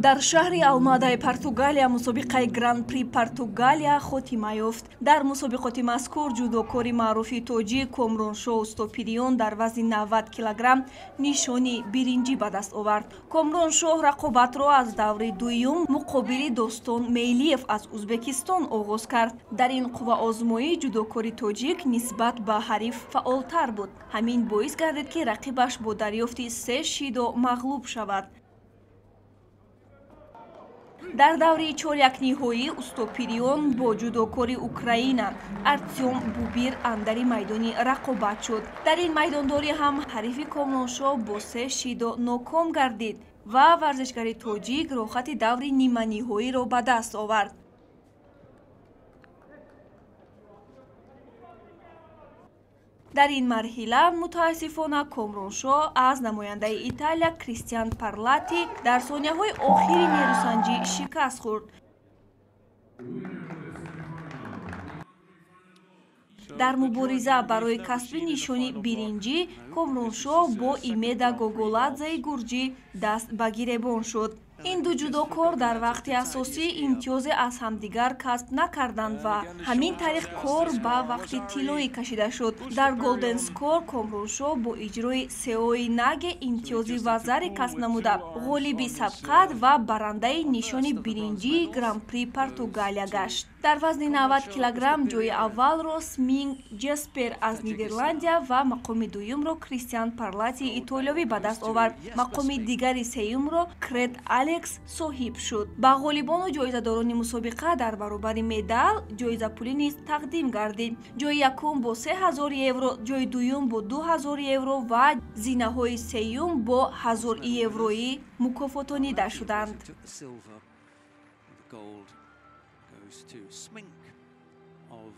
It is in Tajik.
Дар шаҳри Алмадаи Португалия мусобиқаи Гран-при Португалия хотима ёфт. Дар мусобиқоти мазкур ҷудокори маъруфи тоҷик Комроншоҳ Устопириён дар вазни 90 килограмм нишони биринҷӣ ба даст овард. Комроншоҳ рақобатро аз даври дуюм муқобили Достон Мейлиев аз Узбекистон оғоз кард. Дар ин қувваозмоӣ ҷудокори тоҷик нисбат ба ҳариф фаъолтар буд. Ҳамин боис гардид, ки рақибаш бо дарёфти се шидо мағлуб шавад. Дар даври чорякниҳоӣ Устопириён бо ҷудокори Украина Артём Бубир андари майдони рақобат шуд. Дар ин майдондорӣ ҳам ҳарифи Комроншоҳ бо се шидо ноком гардид ва варзишгари тоҷик роҳхати даври ниманиҳоиро ба даст овард. Дар ин марҳила мутаассифона Комроншоҳ аз намояндаи Италия Кристиан Парлати дар сонияҳои охири нерӯсанҷӣ шикаст хӯрд. Дар мубориза барои касби нишони биринҷӣ Комроншоҳ бо Имеда Гоголадзеи гурҷӣ даст ба гиребон шуд. Ин ду ҷудокор дар вақти асосӣ имтиёзе аз ҳамдигар касб накарданд ва ҳамин тариқ кор ба вақти тиллоӣ кашида шуд. Дар голден скор Комроншоҳ бо иҷрои сеои наге имтиёзи вазаре касб намуда, ғолиби сабқат ва барандаи нишони биринҷии Гран-при Португалия гашт. Дар вазни 90 килограмм ҷои аввалро Сминг Ҷеспер аз Нидерландия ва мақоми дуюмро Кристиан Парлати итолиёвӣ ба даст овард. Мақоми дигари сеюмро Крет Алекс соҳиб шуд. Ба ғолибону ҷоизадорони мусобиқа дар баробари медал ҷоизапулӣ низ тақдим гардид. Ҷои якум бо 3000 евро, ҷои дуюм бо 2000 евро ва зинаҳои сеюм бо 1000 евроӣ мукофотонида шуданд. To Smink of